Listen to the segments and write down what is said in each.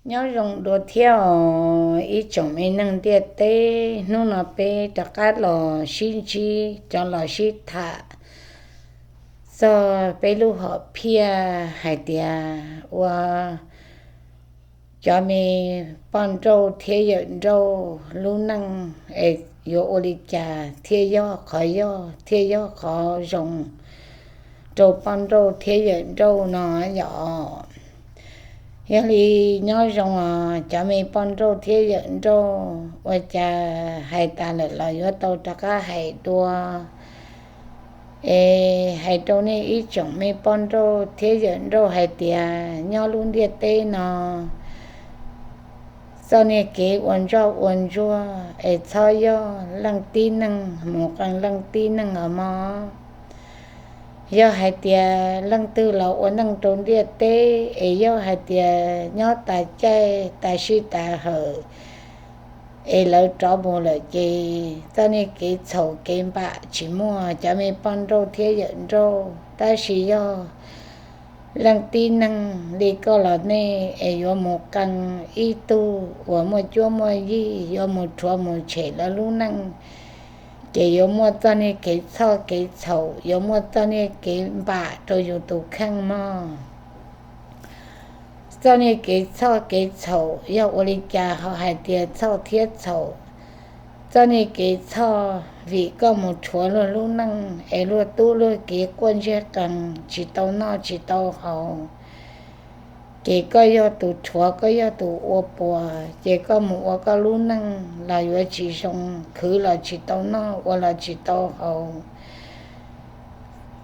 Nyob zoo dua thiab os ib tsoom me neeg ntiaj teb, hnub no peb rov qab los sib ntsib, rov los sib tham txog peb lub hom phiaj hais tias ua cov me poj nrauj thiab yawm nrauj lub neej es yuav ua li cas thiaj yog qhov yog thiaj yog qhov zoo rau poj nrauj thiab yawm nrauj no yom. Yog li nyob zoo os cov me poj nrauj thiab yawm nrauj, ua cas hais tas lawm los yuav tau rov qab hais dua. Es hais rau nej ib tsoom me poj nrauj thiab yawm nrauj hais tias nyob lub ntiaj teb no, txoj niag kev ua ntsoj ua ntsuag es txhob yog leej tib neeg mus qee leej tib neeg os mog. Yog hais tias leej twg los ua neej rau ntiaj teb es yog hais tias nyob tas caij tas sij tas hawm es lawv rov mus lawm ces txoj niag kev txhaum kev npam tsis muaj cov me poj nrauj thiab yawm nrauj, tab sis yog leej tib neeg li koj los nej es yuav mus qee ib tug uas muaj cuab muaj yig yuav mus rhuav mus tshem lawv lub neej, ces yuav muaj txoj niag kev txhoj kev txhaum, yuav muaj txoj niag kev npam rau yus tus kheej mog. Txoj niag kev txhoj kev txhaum yog ua li cas ho hais tias txhoj thiab txhaum? Txoj niag kev txhoj vim koj mus rhuav luag lub neej es luag tub luag kiv quaj ntsej qees tsis tau noj tsis tau haus, ces koj yog tus rhuav koj yog tus ua puas, ces koj mus ua koj lub neej los yuav tsis zoo, khwv los tsis tau noj ua los tsis tau haus.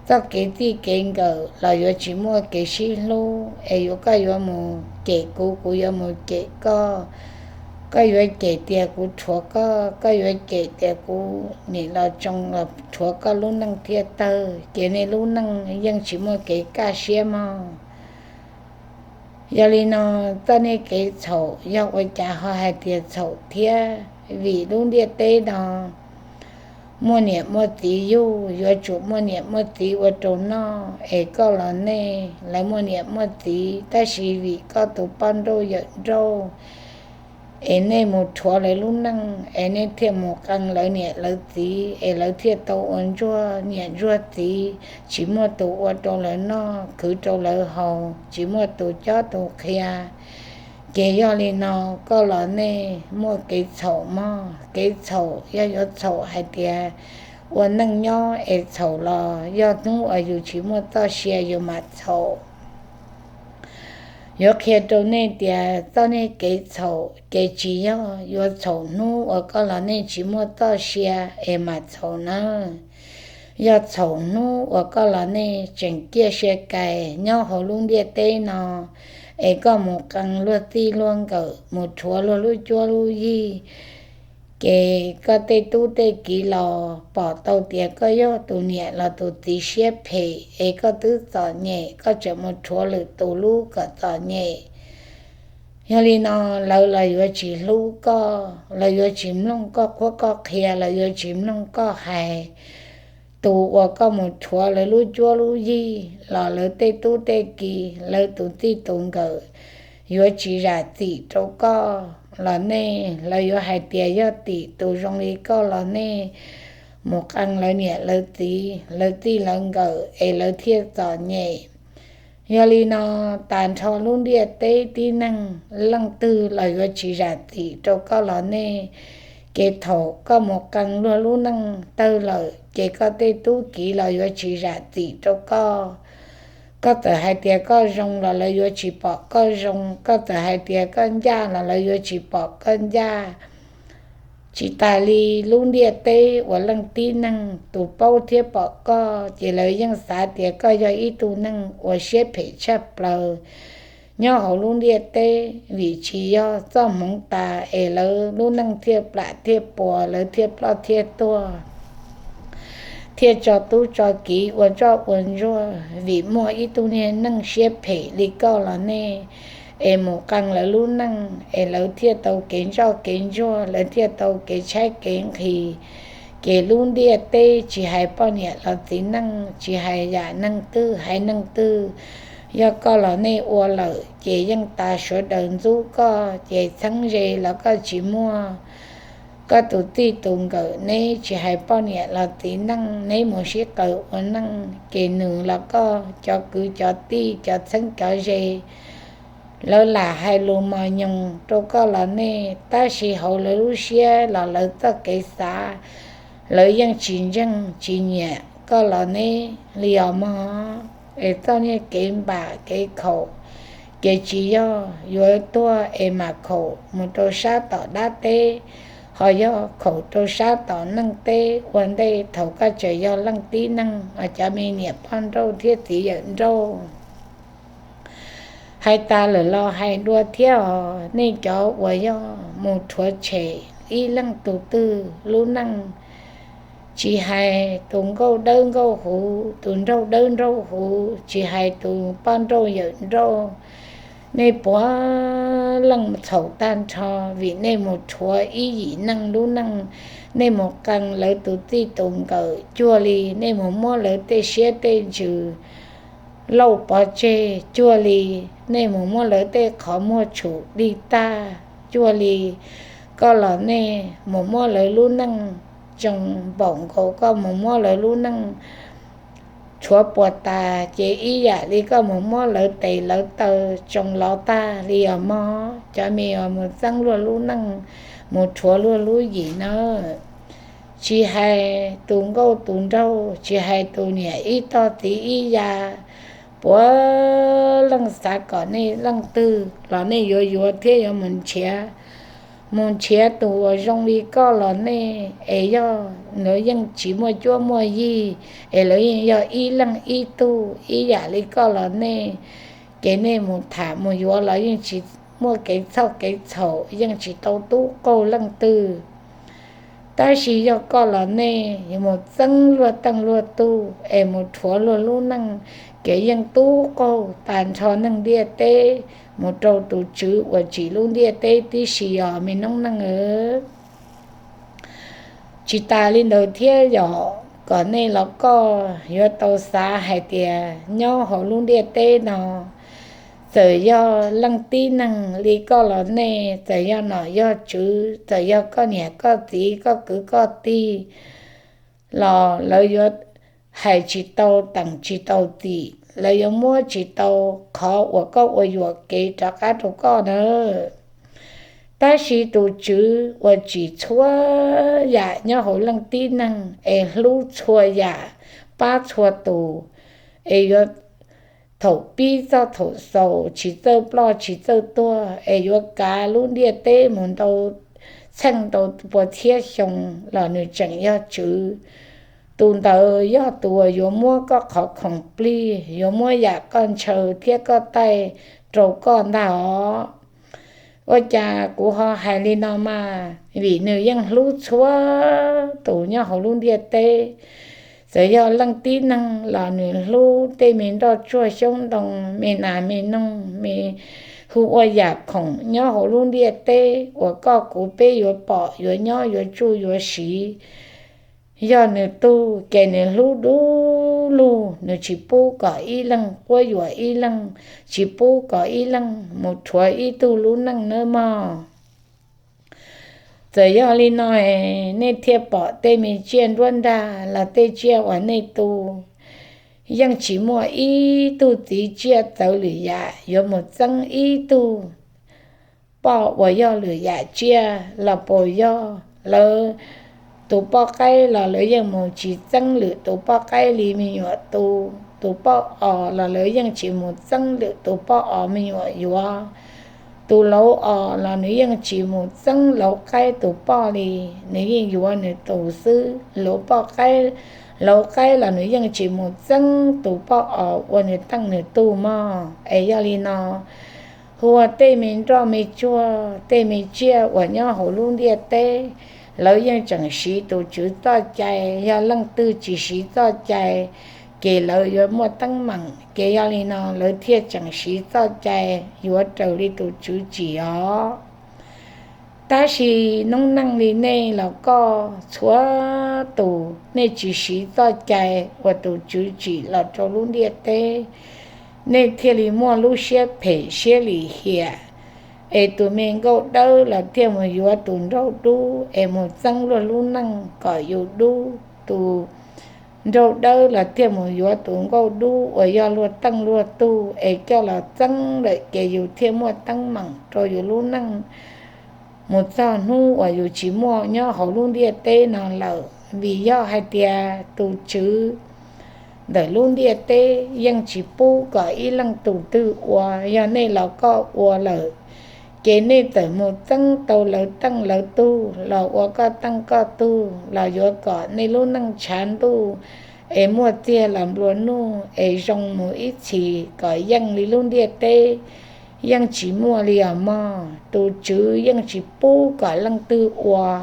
Txoj kev txij kev nkawm los yuav tsis muaj kev sib hlub, es yuav koj yuav mus cem kuv, kuv yuav mus cem koj, koj yuav cem tias kuv rhuav koj, koj yuav cem tias kuv nim los tsoo los rhuav koj lub neej thiaj tawg, ces nej lub neej yeej tsis muaj kev kaj siab mog. Yog li no, txoj niag kev txhaum yog ua cas ho hais tias txhaum thiab? Vim lub ntiaj teb no muaj niam muaj txiv yug, yuav tsum muaj niam muaj txiv ua rau noj, es koj los nej lawv muaj niam muaj txiv, tab sis vim koj tus poj nrauj yawm nrauj es nej mus rhuav lawv lub neej, es nej thiaj mus qee lawv niam lawv txiv, es lawv thiaj tau ua ntsuag niam ntsuag txiv, tsis muaj tus ua rau lawv noj khwv rau lawv haus, tsis muaj tus cob tus qhia. Ces yog li no, koj los nej muaj kev txhaum mog. Kev txhaum yog yuav txhaum hais tias ua neej nyob es txhaum los yog hnub uas yus tsis muaj txoj sia yus mam txhaum. Yuav qhia rau nej tias txoj niag kev txhaum ces tsis yog yuav txhaum hnub uas koj los nej tsis muaj txoj sia es mam txhaum nawb. Yog txhaum hnub uas koj los nej tseem ciaj sia kais nyob hauv lub ntiaj teb no, es koj mus qee luag txij luag nkawm, mus rhuav luag lub cuab lub yig, ces koj tej tub tej kiv los pom tau tias koj yog tus niam los tus txiv siab phem, es koj twb txom nyem koj tseem mus rhuav lwm tus lub kom txom nyem. Yog li no, lawv los yuav tsis hlub koj, lawv yuav tsis mloog koj qhuab koj qhia, lawv yuav tsis mloog koj hais. Tus uas koj mus rhuav lawv lub cuab lub yig los lawv tej tub tej kiv, lawv tus txij tus nkawm yuav tsis zam txim rau koj los nej, lawv yuav hais tias yog tim tus zoo li koj los nej mus qee lawv niam lawv txiv, lawv txij lawv nkawm es lawv thiaj txom nyem. Yog li no, tas nrho lub ntiaj teb tib neeg leej twg los yuav tsis zam txim rau koj los nej, ces thaum koj mus qee luag lub neej tawg lawm ces koj tej tub kiv los yuav tsis zam txim rau koj. Koj txawm hais tias koj zoo los lawv yuav tsis pom koj zoo, koj txawm hais tias koj ncaj los lawv yuav tsis pom koj ncaj. Tsis tas li, lub ntiaj teb uas leej tib neeg tus paub thiab pom koj ces lawv yeej xav tias koj yog ib tug neeg uas siab phem tshaj plaws nyob hauv lub ntiaj teb, vim tsis yog txoj hmoov tas es lawv lub neej thiaj plam thiaj puas, lawv thiaj ploj thiaj tuag, thiaj tso tub tso kiv ua ntsoj ua ntsuag. Vim muaj ib tug niag neeg siab phem li koj los nej es mus qee lawv lub neej es lawv thiaj tau kev ntsoj kev ntsuag, lawv thiaj tau kev tshaib kev nqhis. Ces lub ntiaj teb tsis hais poj niam los txiv neej, tsis hais yam neeg twg haiv neeg twg, Yog koj los nej ua lawm ces yeej tas sawv daws ntxub koj, ces txheeb ze los koj tsis muaj. Koj tus txij tus nkawm neb tsis hais poj niam los txiv neej neb mus sib qaws ua neej, ces nws los koj cov kwv cov tij cov txheeb cov ze lawv lam hais lus mos nyoos rau koj los nej, tab sis hauv lawv lub siab los lawv txoj kev xav, lawv yeej tsis ntseeg tsis nyiam koj los neb li os mog. Es txoj niag kev npam kev khaum ces tsis yog yuav tuag es mam khaum mus rau sab tom dab teb, ho yog khaum rau sab tom neej teb ua ntej thaum koj tseem yog leej tib neeg os cov me niam poj nrauj thiab txiv yawm nrauj. Hais tas lawm los hais dua thiab os, nej cov uas yog mus rhuav tshem ib leej tus twg lub neej, tsis hais tus nkauj dawb nkauj huv, tus nraug dawb nraug huv, tsis hais tus poj nrauj yawm nrauj, nej puav leej txhaum tag nrho, vim nej mus rhuav ib yim neej lub neej, nej mus qee lawv tus txij tus nkawm cuag li, nej mus muab lawv tej siab tej ntsws lauj pov tseg cuag li, nej mus muab lawv tej qhov muag tshum dig tag cuag li. Koj los nej mus muab lawv lub neej tsoo npaum nkaus koj mus muab lawv lub neej tshuav puas tas, ces ib yam li koj mus muab lawv tes lawv taw tsoo lov tag li os mog. Cov me uas mus txeeb luag lub neej, mus rhuav luag lub yim nawb, tsis hais tus nkauj tus nraug, tsis hais tus niam ib tog txiv ib ya, puav leej xav kom nej leej twg los nej yuav yuav thiab yuav mus nrhiav, mus nrhiav tus uas zoo li koj los nej, es yog lawv yeej tsis muaj cuab muaj yig, es lawv yeej yog ib leeg ib tug ib yam li koj los nej, ces nej mus tham mus yuav los yeej tsis muaj kev txhoj kev txhaum, yeej tsis tau tub qaug leej twg. Tab sis yog koj los nej mus txeeb luag teej luag tug es mus rhuav luag lub neej, ces yeej tub qaug tas nrho neeg ntiaj teb mus rau tus tswv uas tsim lub ntiaj teb tib si os me noob neej. Tsis tas li ntawd thiab yom, kom nej los koj yuav tau xav hais tias nyob hauv lub ntiaj teb no, txawm yog leej tib neeg li koj los nej, txawm yog nom yog tswv, txawm yog koj niam koj txiv koj kwv koj tij, los lawv yuav hais tsis tau teem tsis tau txim, lawv yuav muab tsis tau qhov uas koj ua yuam kev rov qab rau koj nawb. Tab sis tus tswv uas tsim txhua yam nyob hauv leej tib neeg es hlub txhua yam, pab txhua tus, es yuav thaum pib txog thaum xaus tsis txawj ploj tsis txawj tuag, es yuav kav lub ntiaj teb mus ntau txheej ntau pua txhiab xyoo los nws tseem yog tswv. Tus ntawd yog tus uas yuav muab koj qhov khoom plig, yuav muab yam koj ntshaw thiab koj taij rau koj ntag os. Ua cas kuv ho hais li no mas? Vim nws yeej hlub txhua tus nyob hauv lub ntiaj teb. Txawm yog leej tib neeg los nws hlub tej me nroj tsuag xyoob ntoo, me nas me noog, me hu ua yam khoom nyob hauv lub ntiaj teb uas koj kuv peb yuav pom yuav nyob yuav tsuj yuav siv. Yog nws tug ces nws hlub dub lug, nws tsis pub kom ib leeg quab yuam ib leeg, tsis pub kom ib leeg mus rhuav ib tug lub neej nawb mog. Txawm yog li no, nej thiaj pom tej me tsiaj nruab nrag los tej tsiaj uas nej tu, yeej tsis muaj ib tug txiv tsiaj txawv lwm yam yuav mus txeeb ib tug poj uas yog lwm yam tsiaj los puas yog? Lawv tus poj qaib los lawv yeej mus tsis txeeb lwm tus poj qaib li me nyuam tu. Tus poj os los lawv yeej tsis mus txeeb lwm tus poj os me nyuam yuav. Tus lauv os los nws yeej tsis mus txeeb lauv qaib tus poj li, nws yeej yuav nws tus xwb. Lauv poj qaib, lauv qaib los nws yeej tsis mus txeeb tus poj os uas nws teej nws tug mog. Es yog li no, hu ua tej me nroj me tsuag tej me tsiaj uas nyob hauv lub ntiaj teb, lawv yeej tseem siv tus tswv txoj cai. Yog leej twg tsis siv txoj cai, ces lawv yuav muaj teeb meem. Ces yog li no lawv thiaj tseem siv txoj cai yuav raws li tus tswv tsim os. Tab sis noob neej li nej los koj txhua tus nej tsis siv txoj cai uas tus tswv tsim los rau lub ntiaj teb, nej thiaj li muaj lub siab phem siab lim hiam, es tus me nkauj dawb los thiaj mus yuav tus nraug dub es mus txeeb luag lub neej kom yus dub. Tus nraug dawb los thiaj mus yuav tus nkauj dub uas yog luag teej luag tug es coj los txeeb lawm ces yus thiaj muaj teeb meem rau yus lub neej mus txog hnub uas yus tsis muaj nyob hauv lub ntiaj teb no lawm. Vim yog hais tias tus tswv ntawm lub ntiaj teb yeej tsis pub kom ib leej tus twg ua. Yog nej los koj ua lawm, ces nej txawm mus txeeb tau lawv teej lawv tug los ua koj teej koj tug los yuav kom nej lub neej tshav ntuj es muaj txiag los nplua nuj es zoo mus ib txhis kom yeej li lub ntiaj teb yeej tsis muaj li os mog. Tus tswv yeej tsis pub kom leej twg ua.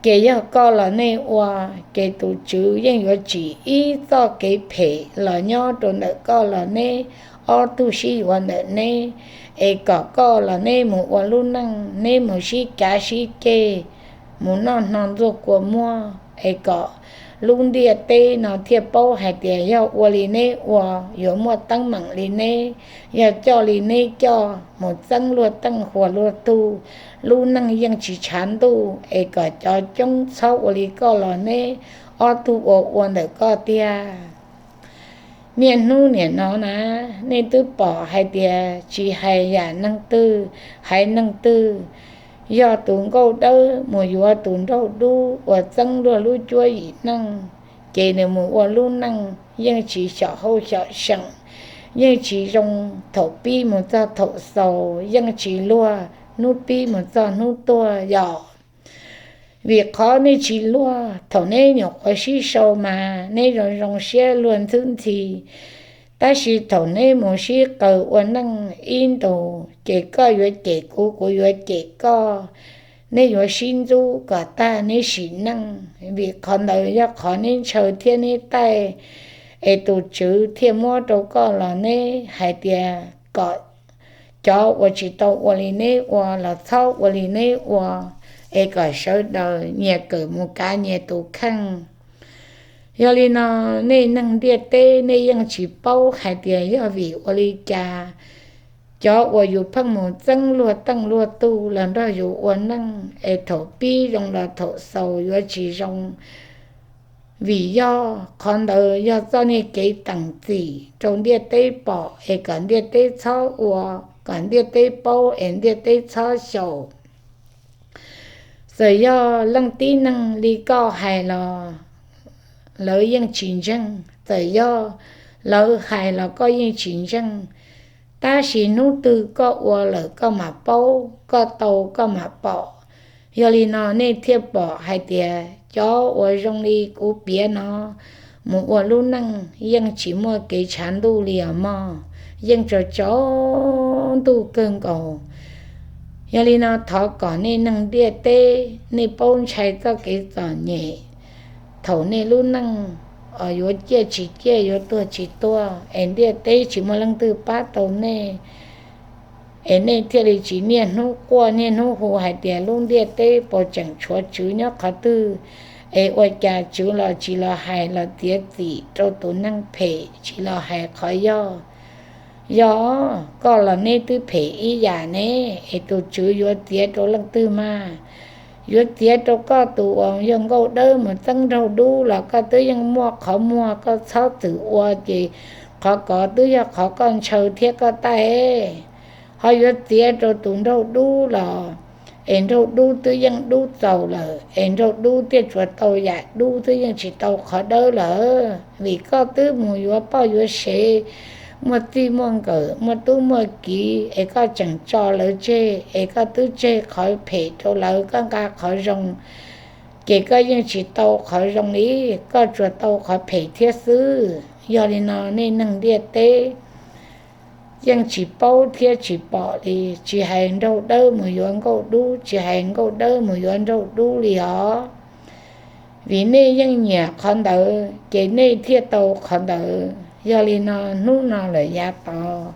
Ces yog koj los nej ua, ces tus tswv yeej yuav tsim ib txoj kev phem los nyob rau ntawm koj los neb ob tug sib yuav ntawm neb, es kom koj los neb mus ua lub neej, neb mus sib cav sib ceg, mus noj hno ntxuag kua muag, es kom lub ntiaj teb no thiaj paub hais tias yog ua li neb ua yuav muaj teeb meem li neb, yog coj li neb coj mus txeeb luag teej huas luag tug, lub neej yeej tsis tshav ntuj, es kom cov coob txhob ua li koj los neb ob tug ua ua ntawm koj tiag. Niaj hnub niam no na, nej twb pom hais tias tsis hais yam neeg twg, haiv neeg twg, yog tus nkauj dawb mus yuav tus nraug dub uas txeeb luag lub cuab yim neej, ces nws mus ua lub neej yeej tsis xyom hauj xyom seem, yeej tsis zoo, thaum pib mus txog thaum xaus yeej tsis luag, hnub pib mus txog hnub tuag yom. Vim qhov nej tsis luag, thaum neb nyuam qhuav sib sau mas neb zoo zoo siab luag ntxhwb ntxhi, tab sis thaum neb mus sib qaws ua neej ib ntus, ces koj yuav cem kuv, kuv yuav cem koj, neb yuav sib ntxub kom tag neb sim neej. Vim qhov ntawd yog qhov neb ntshaw thiab neb taij, es tus tswv thiaj muab rau koj los neb hais tias kom cov uas tsis tau ua li neb ua los txhob ua li neb ua, es kom sawv daws nyias kawm mus kav nyias tus kheej. Yog li no, nej neeg ntiaj teb nej yeej tsis paub hais tias yog vim ua li cas cov uas yus pheej mus txeeb luag teej luag tug los nrog yus ua neej, es thaum pib zoo los thaum xaus yuav tsis zoo. Vim yog qhov ntawd yog txoj niag kev teem txim rau ntiaj teb pom, es kom ntiaj teb txhob ua, kom ntiaj teb paub, es ntiaj teb txhob xyaum. Txawm yog leej tib neeg li koj hais los lawv yeej tsis ntseeg, txawm yog lawv hais los koj yeej tsis ntseeg. Tab sis hnub twg koj ua lawm koj mam paub, koj tau koj mam pom. Yog li no nej thiaj pom hais tias cov uas zoo li kuv piav no mus ua lub neej yeej tsis muaj kev tshav ntuj li os mog, yeej tsaus tsaus ntuj kawg nkaus. Yog li no thov kom nej neeg ntiaj teb nej paub ntshai txoj kev txom nyem. Thaum nej lub neej yuav ciaj tsis ciaj, yuav tuag tsis tuag, es ntiaj teb tsis muaj leej twg pab tau nej, es nej thiaj li tsis niaj hnub quaj niaj hnub hu hais tias lub ntiaj teb puas tseem tshuav tswv nyob qhov twg, es ua cas tswv los tsis los hais los txiav txim rau tus neeg phem, tsis los hais qhov yog. Yog koj los neb twb phem ib yam ne, es tus tswv yuav txiav rau leej twg mas? Yuav txiav rau koj tus uas yog nkauj dawb mus txeeb nraug dub los koj twb yeej muaj qhov muag, koj txhob txwm ua ces qhov kov twb yog qhov koj ntshaw thiab koj taij. Ho yuav txiav rau tus nraug dub los, es nraug dub twb yeej dub txaus lawm, es nraug dub thiaj tsuas tau yam dub, twb yeej tsis tau qhov dawb lawm. Vim koj twb mus yuav poj yuav sev, muaj txij muaj nkawm, muaj tub muaj kiv, es koj tseem tso lawv tseg, es koj twb tseg qhov phem rau lawv, koj nqa qhov zoo, ces koj yeej tsis tau qhov zoo li, koj tsuas tau qhov phem thiab xwb. Yog li no nej neeg ntiaj teb yeej tsis paub thiab tsis pom li, tsis hais nraug dawb mus yuav nkauj dub, tsis hais nkauj dawb mus yuav nraug dub li os. Vim nej yeej nyiam qhov ntawd ces nej thiaj tau qhov ntawd. Yog li no hnub no lawm yav tod,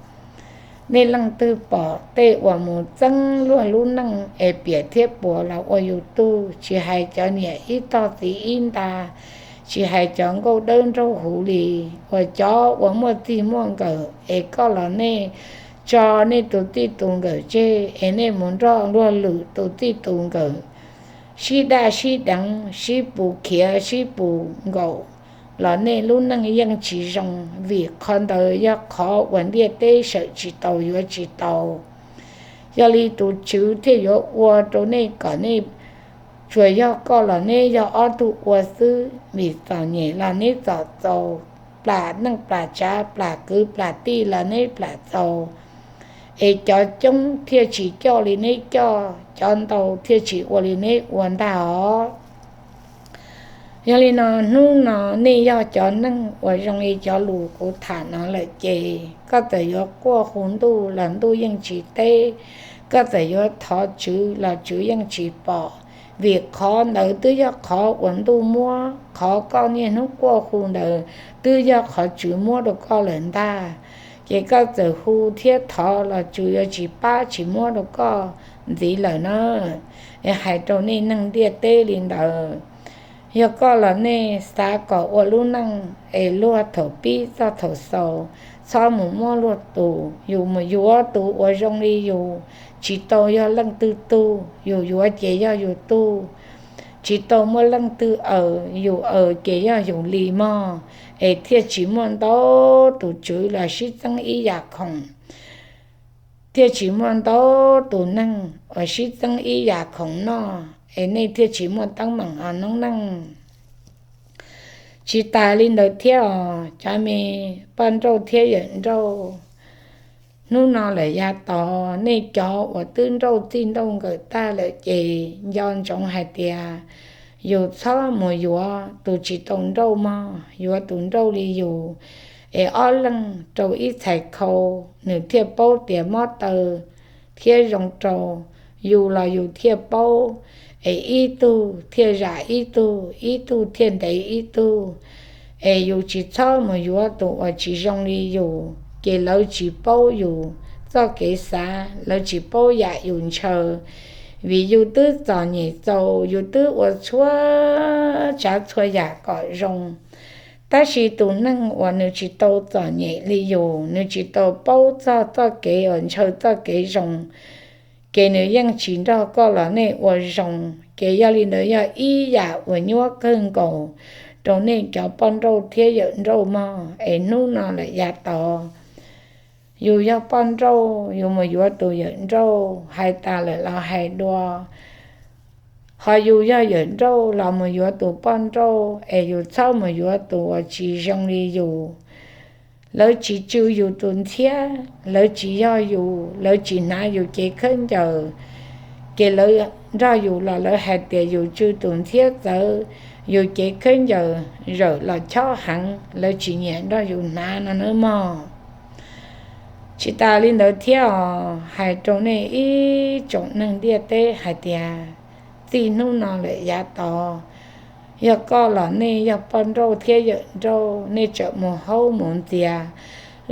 nej leej twg pom tej uas mus txeeb luag lub neej es piam thiab puas los ua yus tug, tsis hais cov niam ib tog txiv ib nta, tsis hais cov nkauj dawb nraug huv li, uas cov uas muaj txij muaj nkawm es koj los nej tso nej tus txij tus nkawm tseg es nej mus nrog luag lwm tus txij tus nkawm sib daj sib deev, sib pus khiav sib pus nkaum los nej lub neej yeej tsis zoo, vim qhov ntawd yog qhov uas ntiaj teb sawm tsis tau yuav tsis tau. Yog li tus Tswv thiaj yuav ua rau nej kom nej tsuas yog koj los nej yog ob tug ua xwb, vim txom nyem los neb txom txaus, plam neej plam tsav plam kwv plam tij los neb plam txaus, es cov coob thiaj tsis coj li neb coj, cov ntau thiaj tsis ua li neb ua ntag os. Yog li no hnub no nej yog cov neeg uas zoo li cov lus kuv tham no lawm ces koj txawm yuav quaj hu ntuj los ntuj yeej tsis teb, koj txawm yuav thov tswv los tswv yeej tsis pom, vim qhov ntawd twb yog qhov uas ntuj muab, qhov koj niaj hnub quaj hu ntawd twb yog qhov tswv muab rau koj lawm ntag. Ces koj txawm hu thiab thov los tswv yuav tsis pab tsis muab rau koj ntxiv lawm na. Hais rau nej neeg ntiaj teb li ntawd, yog koj los nej xav kom ua lub neej es luag thaum pib txog thaum xaus txhob mus muab luag tus, yus mus yuav tus uas zoo li yus, tsis tau yog leej twg tug, yus yuav ces yog yus tug, tsis tau muaj leej twg aws, yus aws ces yog yus li mog, es thiaj tsis muaj ntau tus tswv los sib txeeb ib yam khoom, thiaj tsis muaj ntau tus neeg uas sib txeeb ib yam khoom noj, es nej thiaj tsis muaj teeb meem os noob neej. Tsis tas li ntawd thiab os cov me poj nrauj thiab yawm nrauj, hnub no lawm yav tod nej cov uas twb nrauj txij nrauj nkawm tag lawm ces nco ntsoov hais tias yus txhob mus yuav tus tsis tau nrauj mog, yuav tus nrauj li yus, es ob leeg rau ib txhais khau, nws thiaj paub tias mob taw thiab zoo rau, yus los yus thiaj paub, es ib tug thiaj zam ib tug, ib tug thiaj ntev ib tug. Es yus tsis txhob mus yuav tus uas tsis zoo li yus, ces lawv tsis paub yus txoj kev xav, lawv tsis paub yam yus ntshaw, vim yus twb txom nyem txaus, yus twb ua txhua tsav txhua yam kom zoo. Tab sis tus neeg uas nws tsis tau txom nyem li yus, nws tsis tau paub txog txoj kev uas ntshaw txoj kev zoo, ces nws yeej tsis nrog koj los nej ua zoo. Ces yog li ntawd yog ib yam uas nyuaj kawg nkaus rau nej cov poj nrauj thiab yawm nrauj mog. Es hnub no lawm yav tod yus yog poj nrauj yus mus yuav tus yawm nrauj, hais tas lawm los hais dua, ho yus yog yawm nrauj los mus yuav tus poj nrauj, es yus txhob mus yuav tus uas tsis zoo li yus. Lawv tsis tsw yus tus ntxhiab, lawv tsis yog yus, lawv tsis hnav yus cev khaub ncaws, ces lawv nrog yus los lawv hais tias yus tsw tus ntxhiab txawv, yus cev khaub ncaws zawm los chob heev, lawv tsis nyiam nrog yus hnav no nawb mog. Tsis tas li ntawd thiab os, hais rau nej ib tsoom neeg ntiaj teb hais tias txij hnub no lawm yav tod, yog koj los nej yog poj nrauj thiab yawm nrauj, nej tseem mus haub mus ntxias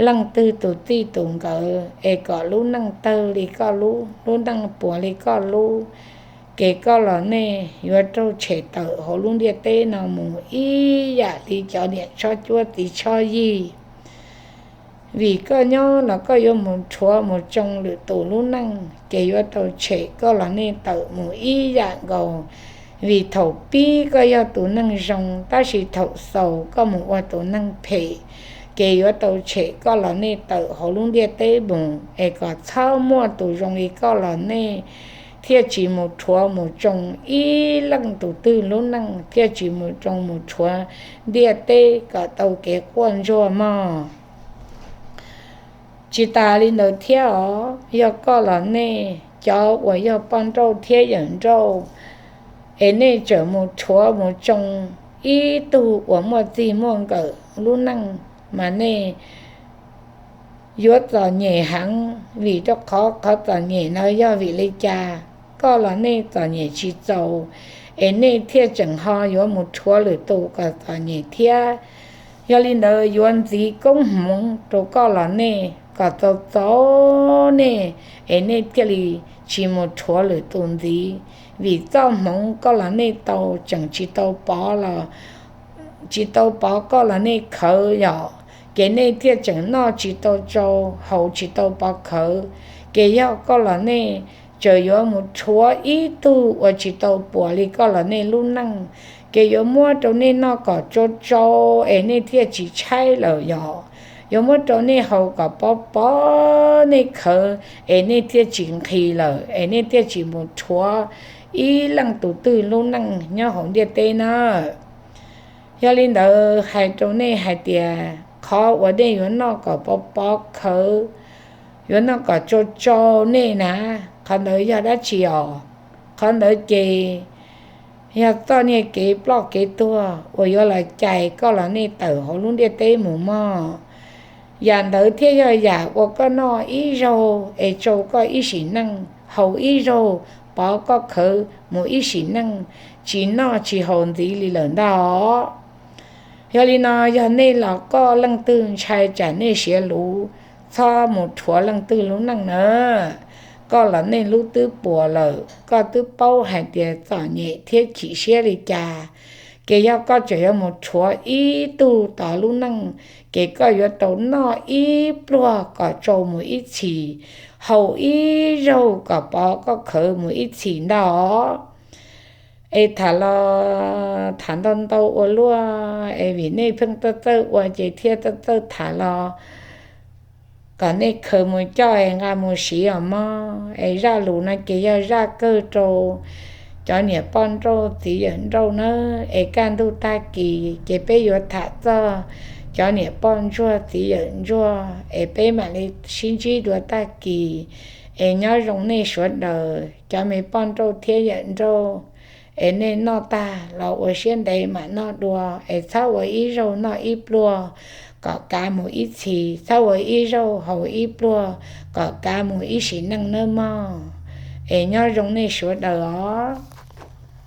leej twg tus txij tus nkawm es kom lub neej tawg li koj lub, lub neej puas li koj lub, ces koj los nej yuav raug tshem tawm hauv lub ntiaj teb no mus ib yam li cov niam tshob cuab txiv tshob yig. Vim koj nyob los koj yuav mus rhuav mus tsoo lwm tus lub neej, ces yuav tau tshem koj los nej tawm mus ib yam nkaus. Vim thaum pib koj yog tus neeg zoo, tab sis thaum xaus koj mus ua tus neeg phem, ces yuav tau tshem koj los nej tawm hauv lub ntiaj teb mus, es kom txhob muaj tus zoo li koj los nej thiaj tsis mus rhuav mus tsoo ib leej tus twg lub neej, thiaj tsis mus tsoo mus rhuav ntiaj teb kom tau kev quaj ntsuag mog. Tsis tas li ntawd thiab os, yog koj los nej cov uas yog poj nrauj thiab yawm nrauj, es nej tseem mus rhuav mus tsoo ib tug uas muaj txij muaj nkawm lub neej, mas nej yuav txom nyem heev. Vim rau qhov qhov txom nyem no yog vim li cas? Koj los nej txom nyem tsis txaus, es nej thiaj tseem ho yuav mus rhuav lwm tus kom txom nyem thiab. Yog li ntawd yuav ntxiv koob hmoov rau koj los nej kom txaus txaus nej, es nej thiaj li tsis mus rhuav lwm tus ntxiv. Vim txoj hmoov koj los nej tau tseem tsis tau pov los tsis tau pov koj los nej khawv yom, ces nej thiaj tseem noj tsis tau tsau, haus tsis tau pov khawv. Ces yog koj los nej tseem yuav mus rhuav ib tug uas tsis tau puas li koj los nej lub neej, ces yuav muab rau nej noj kom tsau tsau es nej thiaj tsis tshaib lawm yom, yuav muab rau nej haus kom pov pov nej khawv es nej thiaj tsis nqhis lawm es nej thiaj tsis mus rhuav ib leej tus twg lub neej nyob hauv ntiaj teb na. Yog li ntawd hais rau nej hais tias qhov uas nej yuav noj kom pov pov khawv, yuav noj kom tsau tsau nej na, qhov ntawd yog dab tsi os? Qhov ntawd ces yog txoj niag kev ploj kev tuag uas yuav los cais koj los nej tawm hauv lub ntiaj teb mus mog. Yam ntawd thiaj yog yam uas koj noj ib zaug es tsau koj ib sim neej, haus ib zaug pov koj khawv mus ib sim neej, tsis noj tsis haus ntxiv li lawm ntag os. Yog li no yog nej los koj leej twg ntshai tsam nej siav luv, txhob mus rhuav leej twg lub neej na. Koj los nej lub twb puas lawm, koj twb paub hais tias txom nyem thiab chim siab li cas, ces yog koj tseem yuav mus rhuav ib tug tod lub neej, ces koj yuav tau noj ib pluag kom tsau mus ib txhis, haus ib zaug kom pov koj khawv mus ib txhis ntag os. Es tham los tham ntau ntau ua luaj es vim nej pheej txawj txawj ua ces thiaj txawj txawj tham los kom nej khaws mus coj es nqa mus siv os mog. Es zaj lus no ces yog zaj kawg rau cov niam poj nrauj txiv yawm nrauj nawb. Es kaj ntug tag kis ces peb yuav tham txog cov niam poj ntsuag txiv yawm ntsuag es peb mam li sib ntsib dua tag kis. Es nyob zoo nej sawv daws cov me poj nrauj thiab yawm nrauj, es nej noj tag los ua siab ntev mam noj dua, es txhob ua ib zaug noj ib pluag kom kav mus ib txhis, txhob ua ib zaug haus ib pluag kom kav mus ib sim neej nawb mog. Es nyob zoo nej sawv daws os.